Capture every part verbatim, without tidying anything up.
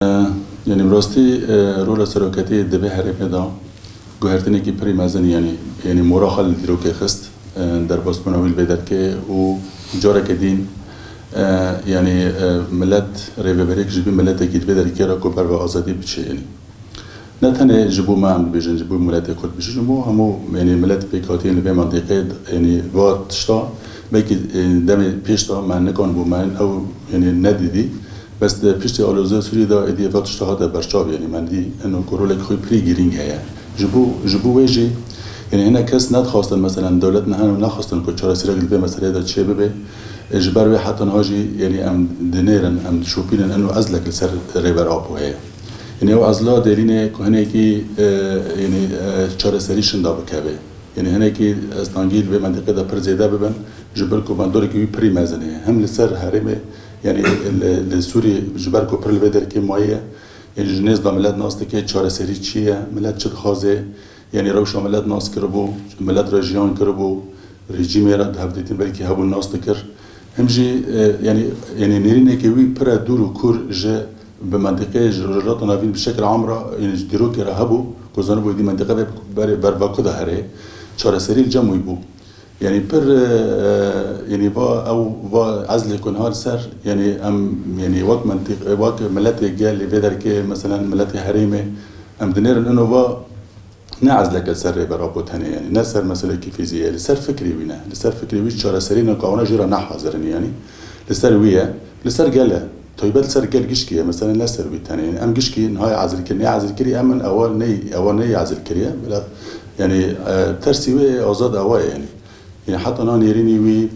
Yanî bi rastî, e, rola seroketiyê di vê herêmê de guhertinekî pirî mezin, yanî, yanî mora xwe li dîrokê xist, e, derbasbûna wî li vê derkê û careke dîn, e, yanî, e, milet rêveberiyek ji vî miletekî di vê derkê re ku ber bi azadî biçe, yanî. Ne tenê ji bo me em dibêjin, ji bo miletê Kurd bijî, ji bo hemû, yanî, milet pêkhatiyên li vê mentiqê, yanî, va tişta, belkî, e, demê pêş de me nikan bû, me ew, yanî, nedîdî. Bes di piştî aloziya Sûriyê de êdî va tişta hate berçav, yanî, me dî, eno ku rolek xwe pirî girîng heye. Ji bo, ji bo wê jî, yanî, hinek kes nedixwastin, meselen, dewlet ne hene û nexwastin ku çareseriyek li vê meseleyê de çê bibe. E, ji ber wê heta niha jî, yanî, em dinêrin, em dişopînin, eno ezlek li ser Rêber Apo heye. Yanî ew ezla derînê ku hinekî, e, yanî, e, çareserî şinda bikeve. Yanî hinekî estangî li vê mentiqê de pir zêde bibin, ji ber ku bandoreke wî pirî mezin e. Hem li ser herêmê, yanî li, li Sûriyê ji ber ku pir li vê derkê maye, yanî ji nêz de milet nas dike çareserî çi ye, milet çi dixwaze, yanî rewşa milet nas kiribû, milet re jiyan kiribû, rejîmê re di hevdîtin belkî hebûn nas dikir. Hem jî, e, yanî, yanî nêrîneke wî pir e dûr û kûr ji bi mentiqê ji Rojhilata Navîn bi şekil am re, yanî ji dîrokê re hebû, ku zanibû êdî mentiqe vê ber-, berva ku de here, çareserî li cem wî bû. Yanî pir, e, e, yanî va ew va ezlê ku niha li ser, yanî em, yanî wek mentiq-, wek miletê gel li vê derkê, meselen miletê herêmê, em dinêrin ino va ne ezleke ser Rêber Apo tenê, yanî ne ser meselekî fîzî ye, li ser fikrê wî ne. Li ser fikrê wî çareserî ne ku ewana jî re ne hazir in, yanî li ser wî ye, li ser gel e. Taybet li ser gel gişkî ye, mesela ne ser wî tenê. Yanî em gişkî niha yê ezil kirin, yê ezil kirî em in, ewa ney, ewa ney ezil kiriye. Bila, yanî, e, tersî wê azad ewa ye, yanî. Yanî heta na nêrînî wî,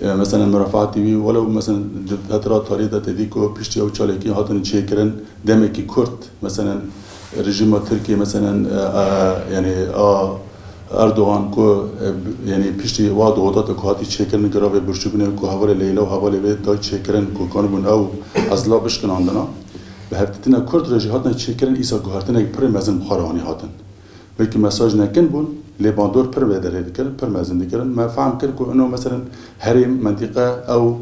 e, mesela murafaatî wî, welew mesela di fetra tarî de te dî ku piştî ew çalakî hatin çêkirin, demekî kurt, mesela rejîma Tirkiyê, mesela, e, e, yanî a Erdogan ku, e, b-, yanî piştî wa dodata ku hatî çêkirin, giravê birçîbûnê ku hevalê Leyla û hevalê wê day çêkirin ku kanibûn ew ezla bişkinandina, bi hevdîtina kurt re jî hatine çêkirin, îsa guhertinek pir mezin bi xwe re anî hatin. Belkî mesaj nekin bûn, lê bandor pir vê derê dikirin, pir mezin dikirin. Me fehm kir ku ino, meselen, herêm, mentîqe, ew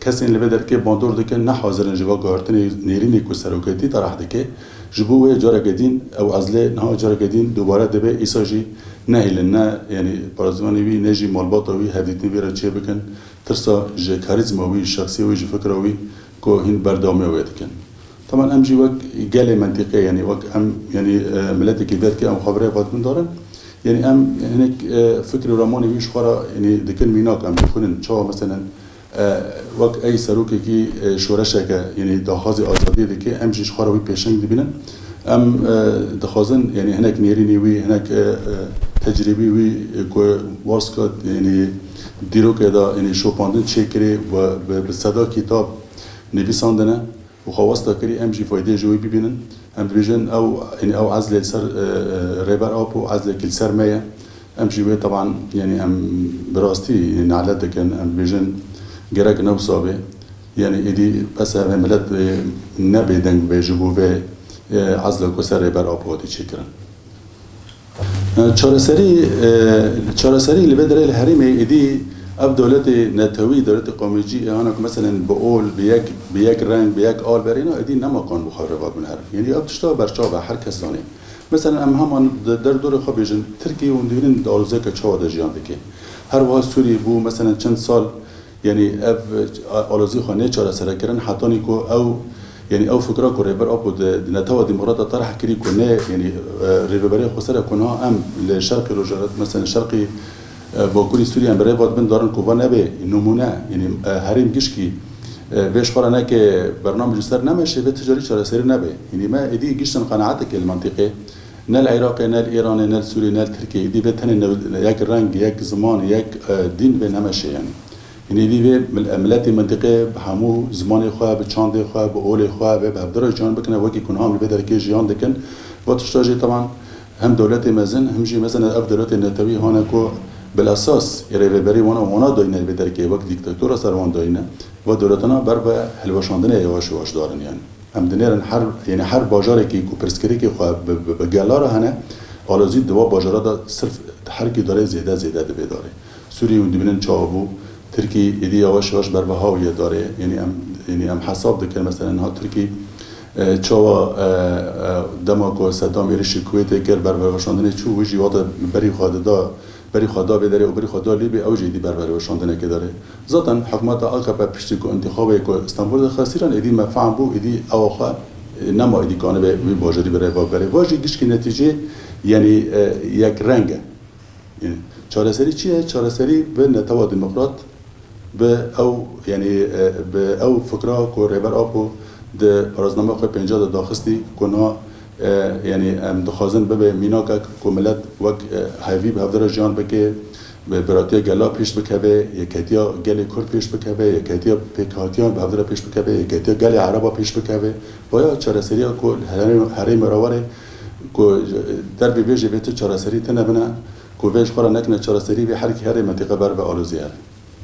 kesên li vê derkê bandor dikin, ne hazir in ji va guhertinê nêrînê ku seroketî terah dike. Ji bo wê careke dîn, ew ezlê niha careke dîn dubare dibe, îsa jî nehêlin, ne, yanî, parazîvanê wî, ne jî malbata wî hevdîtinê vê re çêbikin. Tirsa ji karîzma wî, şexsiyê wî, ji fikra wî ku hîn berdewamiya wê dikin. Teban em jî wek gelê mentîqê, yanî wek em, yanî, e, miletekî derkê em xwe bi rê ve dibin darin. Yanî em hinek, e, fikr û ramanê wî ji xwe re, yanî dikin mînak, em dixwînin. Çawa meselen, e, wek ey serokekî, e, şoreşeke, yanî daxwazê azadiyê dike, em jî ji xwe re wî pêşeng dibînin. Em, e, dixwazin, yanî hinek nêrînî wî, hinek, e, e, tecrîbî wî, e, ku warska, yanî dîrokê de, yanî şopandin çêkirî û bi, bi seda kitab nivîsandine û xwe westa kirî, em jî faydê ji wî bibînin. Em dibêjin ew, yanî ew ezlê li ser, e, e, Rêber Apo, ezlekî li ser me ye. Em jî wê teban, yanî em bi rastî nalet dikin, em dibêjin gerek ne wisa be. Yanî êdî bes e vê milet, e, ne bêdeng be ji bo vê, e, ezla ku ser Rêber Apo hatî çêkirin. E, çareserî, e, çareserî li vê derê li herêmê êdî ev dewletê netewî, dewletê qomecî, e, hana ku meselen bi ol, bi yek, bi yek reng, bi yek al berîna, êdî nema kan bi xwe re ve bûn herin. Yanî ev tişta berçav e, her kes zanê. Meselen em heman di derdorê xwe bêjin, Tirkî hûn dibînin di aloziyeke çawa de jiyan dike. Her wiha Sûrî bû, meselen çend sal, yanî ev, e, alozî xwe nê çaresere kirin, hetanî ku ew, yanî ew fikra ku Rêber Apo di, di Netewa Demokrat de terh kirî ku nê, yanî, e, rêveberê xweser e ku niha em li şerqê rojhilat, meselen şerqê, e, bakurî Sûriyê em bi rê ve dibin darin ku va nebe nimûne, yanî, e, herêm gişkî, e, vê ji xwe re neke bername ji ser nemeşe, vê ticarî çareserî nebe. Yanî me êdî giştin qenaetekê li mentiqê, ne li Iraqê, ne li Îranê, ne li Sûriyê, ne li Tirkiyê, êdî vê tenê ne-, yek reng, yek ziman, yek, e, dîn vê nemeşe, yanî. Yanî êdî vê mil-, miletê mentiqê bi hemû zimanê xwe, bi çandê xwe, bi olê xwe, vê bi hevdira jiyan bikine, wekî ku niha em li vê derkê jiyan dikin. Va tişta jî teban hem dewletê mezin, hem jî mesela ev dewletê netewî hane ku bilesas rêveberî wana, wana dayine vê derkê, wek dîktatora ser wan dayine. Va dewletana ber ve hilweşandinê yavaş yavaş darin, yanî. Em dinêrin her, yanî her bajarekî ku pirsgirêkê xwe bi, bi, bi gela re hene, alozî di wa bajara de sirf herkî darê zêde zêde dibe darê. Sûrî hûn dibînin çawa bû, Tirkî êdî yavaş yavaş ber bi hawî ye darê. Yanî em, yanî em hesab dikin, mesela niha Tirkî, E, çawa, e, e, dema ku Sedam êrişî Kuwêtê kir, berberweşandinê çû, wî jî wate berî xwe dida, berî xwe da vê derê û berî xwe da Lîbê, ew jî êdî berberweşandinekê dare. Zaten hikûmeta A K P piştî ku întîxabê ku Stenbolê de xesîran, êdî me fehm bû, êdî ewa xwe, e, nema êdî kanibe wî bajarî bi rêva bere. Va jî gişkî netîcê, yanî, e, yek reng e. Yanî çareserî çi ye? Çareserî bi netewa demokrat, bi ew, yanî, e, bi ew fikra ku Rêber Apo di parasnama xwe pênca de daxistî, ku na, e, yanî em dixwazin bibe mînakek ku milet wek, e, hevî bi hevdira jiyan bike, bi biratiya gela pêş bikeve, yeketiya gelê Kurd pêş bikeve, yeketiya pêkhatiyan bi hevdira pêş bikeve, yeketiya gelê Ereba pêş bikeve. Vaya çareseriya ku li herê-, herêmê re were, ku dervê vê jî vê tu çareserî tune bine, ku vê ji xwe re nekine çareserî, vê herkî herê mentiqe ber ve alozî here.